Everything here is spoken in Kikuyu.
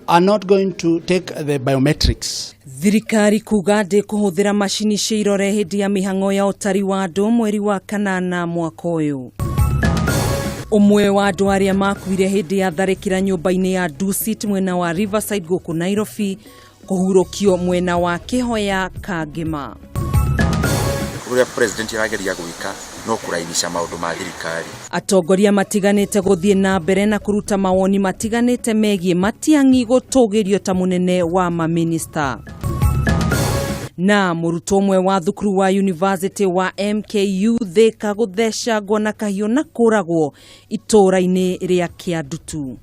Are not going to take the biometrics. Thirikari kuga ndĩkũhũthĩra macini cia irore hĩndĩ ya mĩhang'o ya ũtari wa andũ mweri wa kanana mwaka ũyũ. Ũmwe wa andũ arĩa makuire hĩndĩ ya tharĩkĩra nyũmba-inĩ ya Dusit mwena wa Riverside gũkũ Nairobi kũhurũkio mwena wa Kĩhoya Kangĩma. Ũrĩa president arageria gwĩka no kũrainisha maũndũ ma thirikari. Atongoria matiganĩte gũthiĩ na mbere na kũruta mawoni matiganĩte megiĩ Matiang'i gũtũgĩrio ta mũnene wa mamĩnista. Na mũrutwo ũmwe wa thukuru wa University wa MKU Thika gũthecangwo na kahiũ na kũragwo itũũra-inĩ rĩa Kĩandutu.